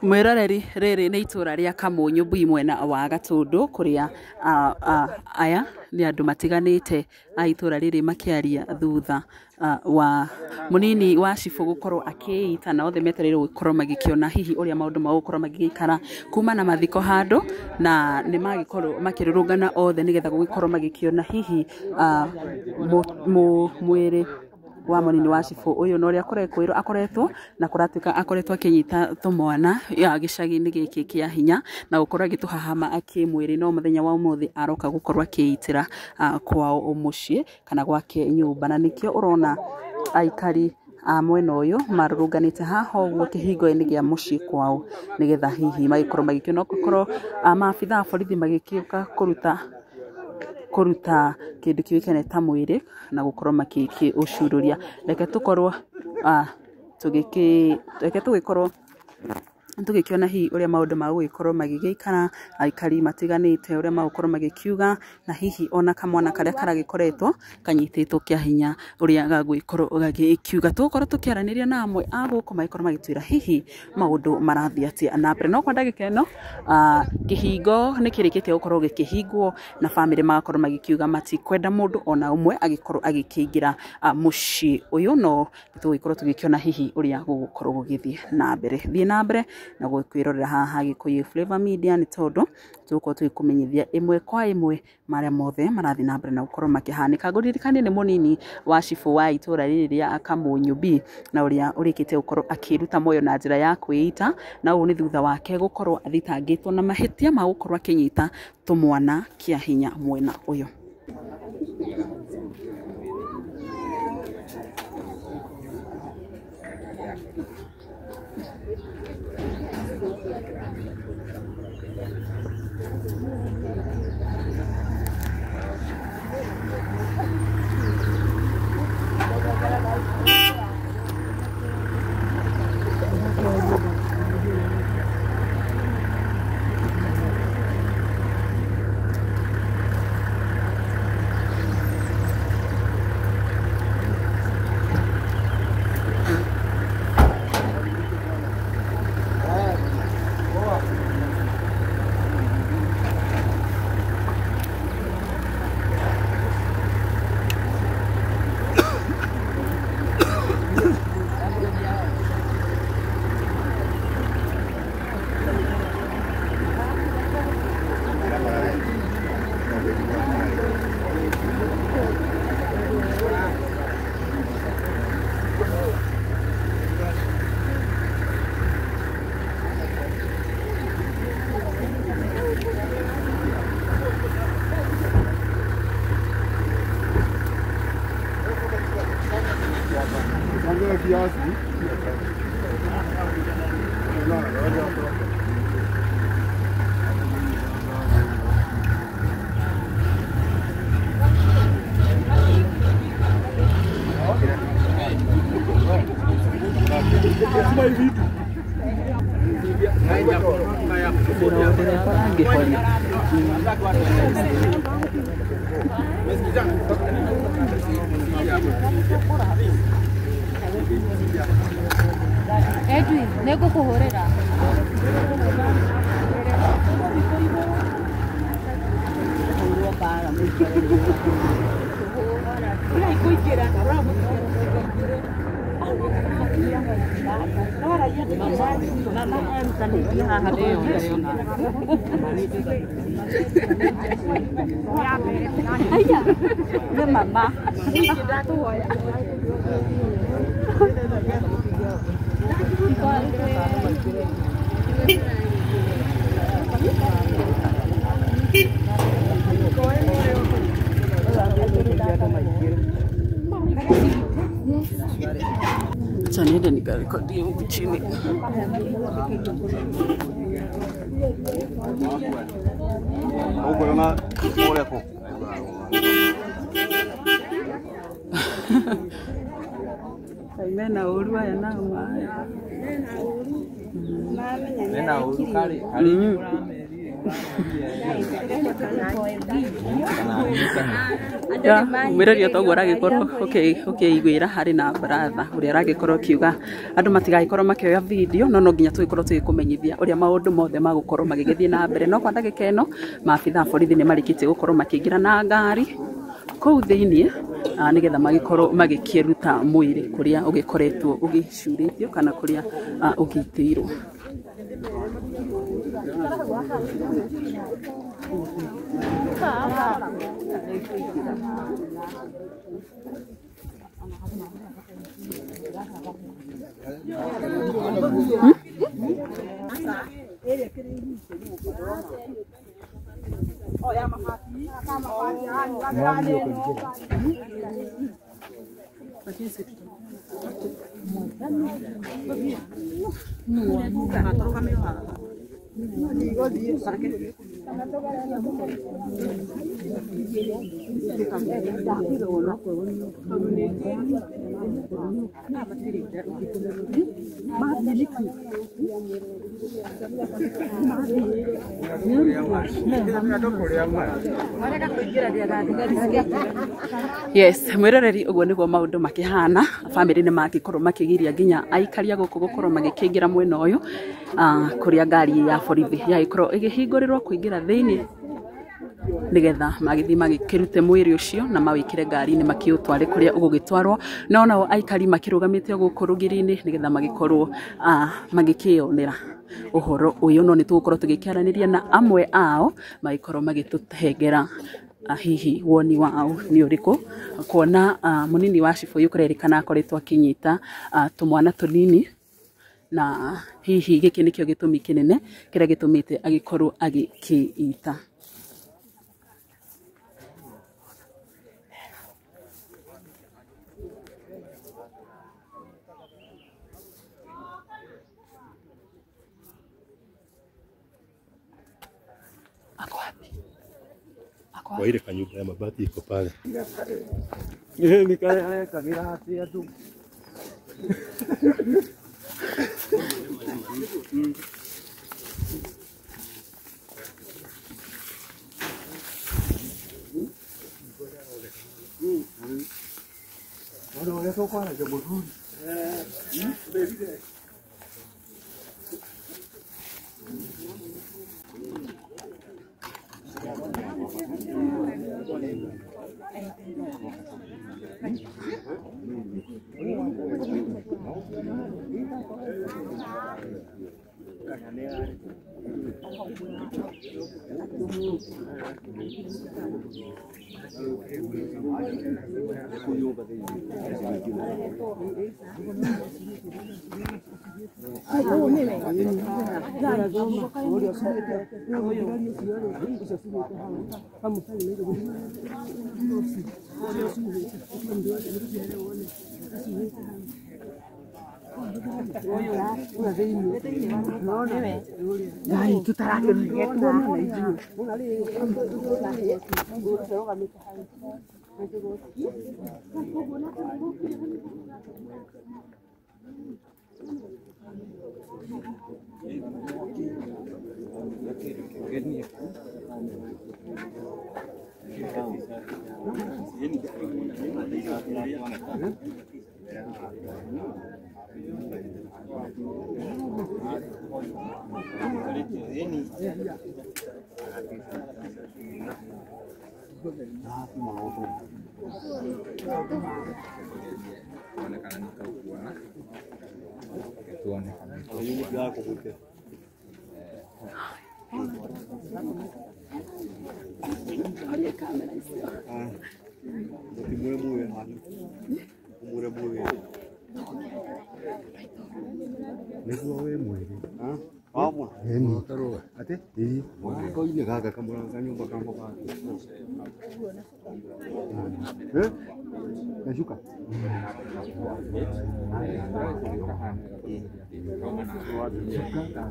Mwiroreri riri ni itura ria Kamunyu Mbui mwena wa Gatundu kuria aya ni andu matiganite a itura riri makiaria thutha wa munini wa cibu gukorwo akiita na othe metereire gukorwo magikiona hihi uria maundu magukorwo magigikara kuma na mathiko handu na ni magikorwo makirurungana othe nigetha gugikorwo magikiona hihi mwiri wa munini wa cibu uyu no uria akoretwo akoretwo na kuratuika akoretwo akinyita tumwana ya gicagi-inĩ gĩkĩ kĩa hinya na gukorwo agituhahama akimwiri no muthenya wa umuthi aroka gukorwo akiitira kwao muciĩ kana gwake nyumba na nikio urona aikari a mwena uyu marurunganite haha ũguo kĩhingo-inĩ gĩa mũciĩ kwao nigetha hihi magikorwo magĩkiona gũkorwo maabitha a borithi magĩkĩũka kũruta kĩndũ kĩũĩkaine ta mwĩrĩ na gũkorwo makĩũcururia. Reke tũkorwo reke tũgĩkorwo tũgĩkĩona hihi ũrĩa maũndũ magũgĩkorwo magĩgĩikara aikari matiganĩte ũrĩa magũkorwo magĩkiuga na hihi ona kamwana karĩa karagĩkoretwo kanyitĩtwo kĩa hinya ũrĩa gagũgĩkorwo gagĩkiuga. Tũgũkorwo tũkĩaranĩria na amwe a gũkũ magĩkorwo magĩtwĩra hihi maũndũ marathiĩ atĩa na mbere. No kwa ndagĩka ĩno kĩhingo nĩ kĩrĩkĩtie gũkorwo gĩkĩhingwo na bamĩrĩ magakorwo magĩkiuga matikwenda mũndũ ona ũmwe agĩkorwo agĩkĩingĩra mũciĩ ũyũ, no tũgũgĩkorwo tũgĩkĩona hihi ũrĩa gũgũkorwo gũgĩthiĩ na mbere. Thiĩ na mbere na gwĩkwĩrorera haha Gikuyu Flavor Media nĩ tondũ tũgũkorwo tũgĩkũmenyithia ĩmwe kwa ĩmwe marĩa mothe marathiĩ na mbere na gũkorwo makĩhanĩka. Ngũririkanie nĩ mũnini wa cibũ wa itũra rĩrĩ rĩa Kamunyu B na ũrĩa ũrĩkĩtie gũkorwo akĩruta muoyo na njĩra ya kwĩita, na ũũ nĩ thutha wake gũkorwo athitangĩtwo na mahĩtia ma gũkorwo akĩnyita tũmwana kĩa hinya mwena ũyũ. Edwin, nĩngũkũhũrĩra. Mama. Acha niende nikarekodie huku chini. Mena ũru aya nao maĩ. Mena ũru karĩ karĩ ũramerire. Mwĩrori toguo aragĩkorwo ũkĩiguĩra harĩ na brother ũrĩa aragĩkorwo akiuga andũ matigagĩkorwo makĩoya video no no nginya tũgĩkorwo tũgĩkũmenyithia ũrĩa maũndũ mothe magũkorwo magĩgĩthiĩ na mbere. No kwa ndagĩka ĩno maabitha a borithi nĩ marĩkĩtie gũkorwo makĩingĩra na ngari kũu thĩiniĩ nĩgetha magĩkorwo magĩkĩruta mwĩrĩ kũrĩa ũgĩkoretwo ũgĩcurĩtio kana kũrĩa ũgitĩirwo. Yes, mwiroreri uguo niguo maundu makihana. Family ni magikorwo makigiria nginya aikaria guku gukorwo magikiingira mwena uyu kuria ngari ya borithi yagikorwo igihingurirwo kuingira thiini nigetha magithi magikirute mwiri ucio na mawikire ngari-ini makiutware kuria ugugitwarwo. No nao aikari makirugamite guku rugiri-ini nigetha magikorwo magikionera uhoro uyu. No nitugukorwo tugikiaraniria na amwe ao magikorwo magituhengera hihi woni wao ni uriku, kuona munini wa cibũ uyu kurerikana akoretwo akinyita tumwana tunini, na hihi giki nikio gitumi kinene kiria gitumite agikorwo agikiita. Ako wapi? Kwa ile kanyumba ya mabati iko pale.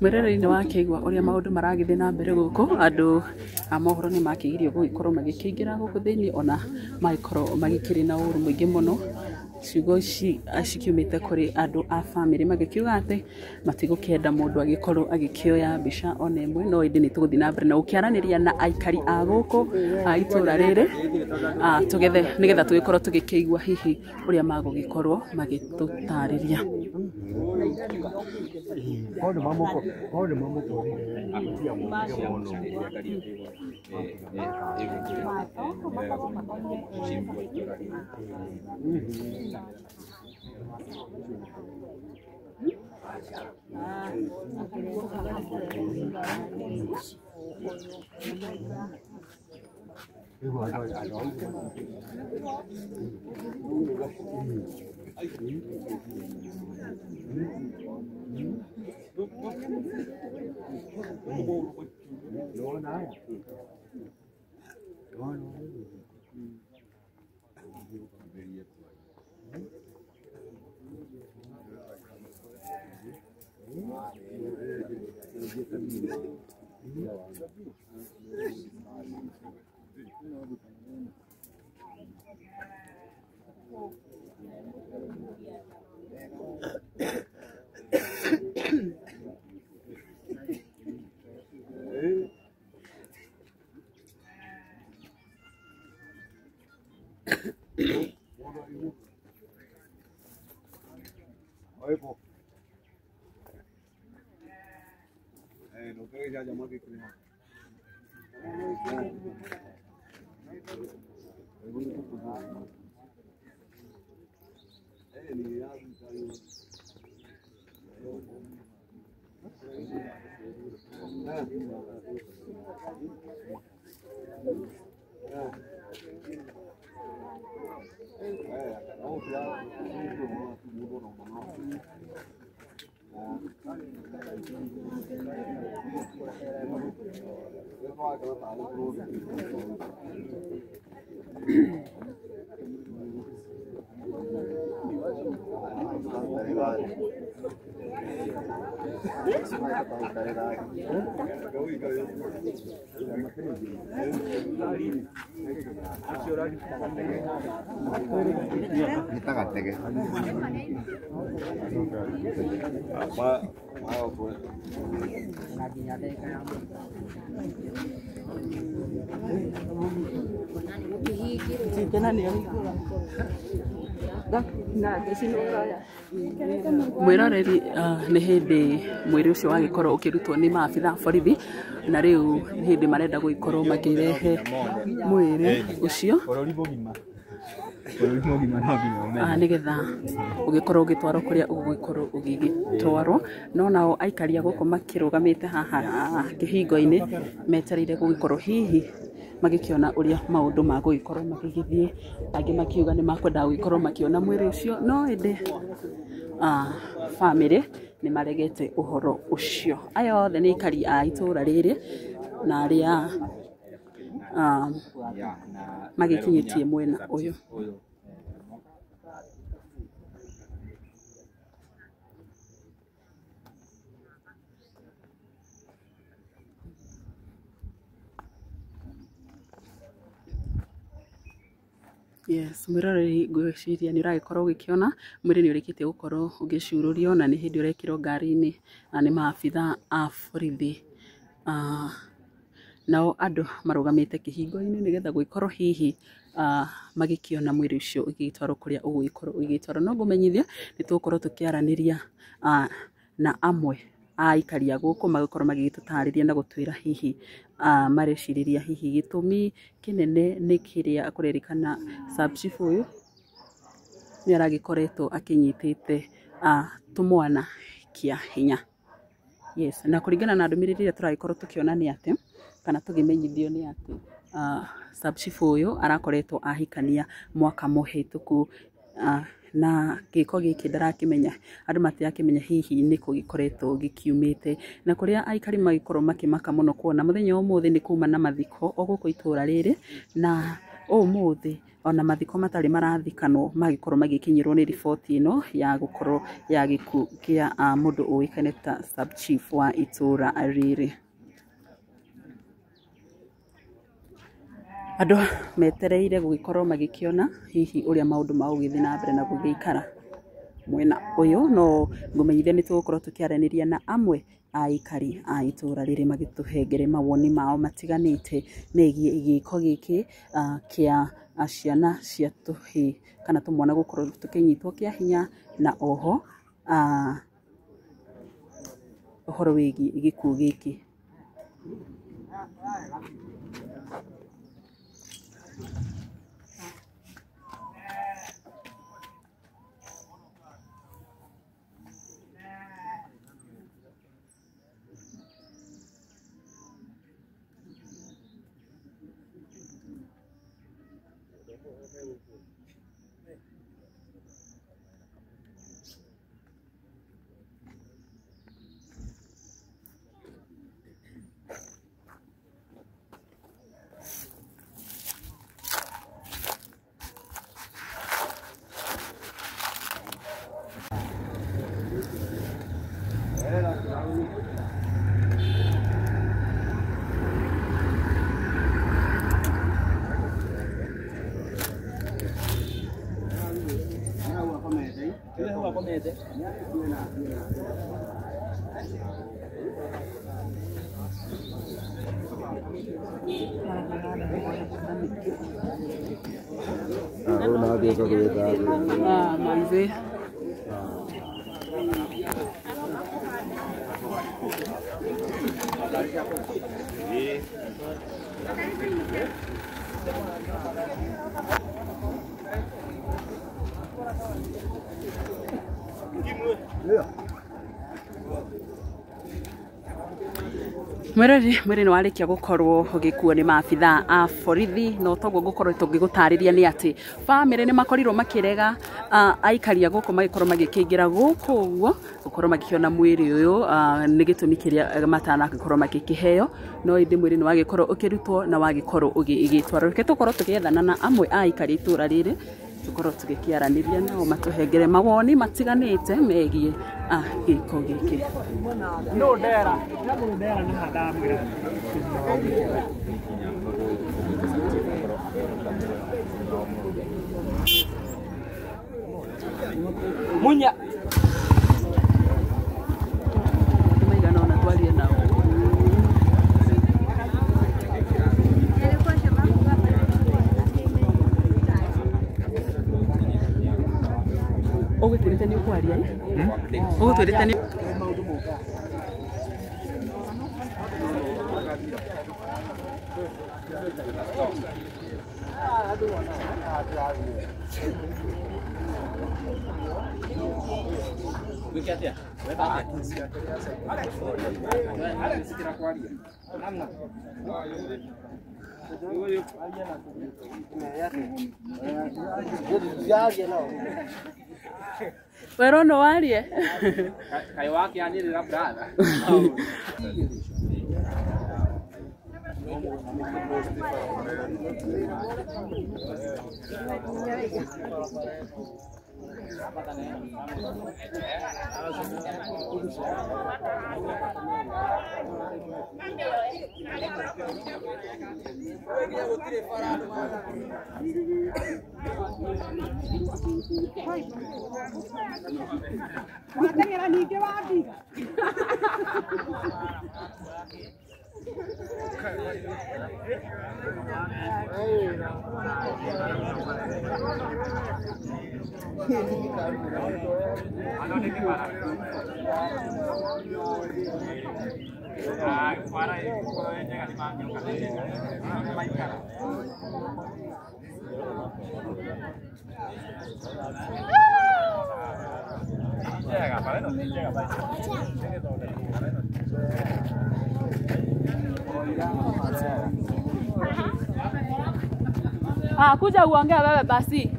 Mwĩroreri-inĩ wa kĩigua ũrĩa maũndũ maragĩthiĩ na mbere gũkũ, andũ a mohoro nĩ makĩgirio gũgĩkorwo magĩkĩingĩra gũkũ thĩinĩ, ona magĩkorwo magĩkĩrĩ na ũru mũingĩ mũno. Ciugo ici cikiumĩte kũrĩ andũ a bamĩrĩ magĩkiuga atĩ matigũkĩenda mũndũ agĩkorwo agĩkĩoya mbica ona ĩmwe, no ĩndĩ nĩ tũgũthiĩ na mbere na gũkĩaranĩria na aikari a gũkũ a itũra rĩrĩ, tũgethe nĩgetha tũgĩkorwo tũgĩkĩigua hihi ũrĩa magũgĩkorwo magĩtũtarĩria. Mwiroreri, nĩ hĩndĩ mwĩrĩ ũcio wagĩkorwo ũkĩrutwo nĩ maabitha a borithi, na rĩu nĩ hĩndĩ marenda gũgĩkorwo makĩrehe mwĩrĩ ũcio nĩgetha ũgĩkorwo ũgĩtwarwo kũrĩa ũgũgĩkorwo ũgĩgĩtwarwo. No nao aikari a gũkũ makĩrũgamĩte haha kĩhingo-inĩ metereire gũgĩkorwo hihi magĩkĩona ũrĩa maũndũ magũgĩkorwo magĩgĩthiĩ, angĩ makiuga nĩ makwenda gũgĩkorwo makĩona mwĩrĩ ũcio, no ĩndĩ bamĩrĩ nĩ maregete ũhoro ũcio. Aya othe nĩ aikari a itũra rĩrĩ na arĩa magĩkinyĩtie mwena ũyũ. Yes, mwĩroreri, ngwĩciria nĩ ũragĩkorwo ũgĩkĩona mwĩrĩ nĩ ũrĩkĩtie gũkorwo ũgĩcurũrio na nĩ hĩndĩ ũrekĩrwo ngari-inĩ na nĩ maabitha a borithi. Nao andũ marũgamĩte kĩhingo-inĩ nĩgetha gũgĩkorwo hihi magĩkĩona mwĩrĩ ũcio ũgĩgĩtwarwo kũrĩa ũgũgĩkorwo ũgĩgĩtwarwo. No ngũmenyithia nĩ tũgũkorwo tũkĩaranĩria na amwe a aikari a gũkũ magĩkorwo magĩgĩtũtarĩria na gũtwĩra hihi marecirĩria hihi gĩtũmi kĩnene nĩ kĩrĩa kũrerĩkana sub chief ũyũ nĩ aragĩkoretwo akĩnyitĩte tũmwana kĩa hinya. Yes, na kũringana na ndũmĩrĩri ĩrĩa tũragĩkorwo tũkĩona nĩ atĩ kana tũgĩmenyithio nĩ atĩ sub chief ũyũ arakoretwo ahikania mwaka mũhĩtũku, na gĩko gĩkĩ ndarakĩmenya, andũ matirakĩmenya hihi nĩkũ gĩkoretwo gĩkiumĩte, na kũrĩa aikari magĩkorwo makĩmaka mũno kuona mũthenya wa ũmũthĩ nĩ kuma na mathiko o gũkũ itũra rĩrĩ, na ũmũthĩ ona mathiko matarĩ marathikanwo magĩkorwo magĩkinyĩrwo nĩ riboti ĩno ya gũkorwo ya gĩkuũ kĩa mũndũ ũĩkaine ta sub chief wa itũra rĩrĩ. Andũ metereire gũgĩkorwo magĩkĩona hihi ũrĩa maũndũ magũgĩthiĩ na mbere na gũgĩikara mwena ũyũ. No ngũmenyithie nĩ tũgũkorwo tũkĩaranĩria na amwe a aikari a itũra rĩrĩ magĩtũhengere mawoni mao matiganĩte megiĩ gĩko gĩkĩ kĩa ciana cia tũhĩĩ kana tũmwana gũkorwo tũkĩnyitwo kĩa hinya, na oho ũhoro wĩgiĩ gĩkuũ gĩkĩ. Manze. Mwĩrori mwĩrĩ nĩ warĩkia gũkorwo ũgĩkuo nĩ maabithaa a borithi, no toguo ngũkorwo tũngĩgũtarĩria nĩ atĩ bamĩrĩ nĩ makorirwo makĩrega aikari a gũkũ magĩkorwo magĩkĩingĩra gũkũ ũguo gũkorwo magĩkĩona mwĩrĩ ũyũ nĩ gĩtũmi kĩrĩa matanagĩkorwo magĩkĩheo, no ĩndĩ mwĩrĩ nĩ wagĩkorwo ũkĩrutwo na wagĩkorwo ũgĩtwarwo. Reke tũkorwo tũgĩethana na amwe a aikari itũra rĩrĩ tũkorwo tũgĩkĩaranĩria nao matũhengere mawoni matiganĩte megiĩ gĩko gĩkĩ. Munya maigana ona twarie nao. Ũgũtwĩrĩte nĩ ũkwaria ĩ? Ũgũtwĩrĩte nĩ Wero no warie. Kaĩ wakĩanĩrĩra brother. Wateng'era ningĩ wandiga. Ah, kuja uongee wewe basi.